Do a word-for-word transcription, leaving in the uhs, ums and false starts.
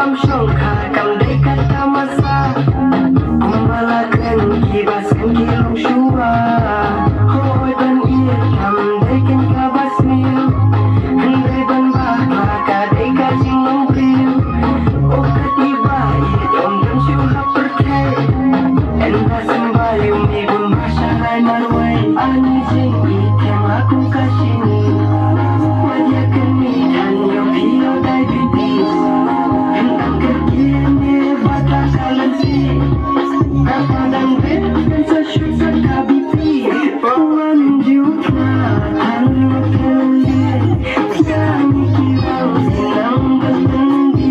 Kam shong kha kam dei ka tamasa. Kumba la kren kiba sngewthuh long shuwa. Hoi ban ïa kam dei kan kaba sniew. Hynrei ban bakla ka dei ka jinglong briew. O kat iba ïeit ym don shuh ha pyrthei. Ynda symbai ïa me bun ba sha rai marwei. Ani jingïeit kem la kum ka shini. Wat ïa kynni than ïa phi ïa u diabetes. Hynrei kyrkieh ne ba ta ka lynti. Kata dang rit kan sa shu sa ka B P. Wan ju kna than ïa kynni. Ïa ngi ki rang sinang ba tynggih.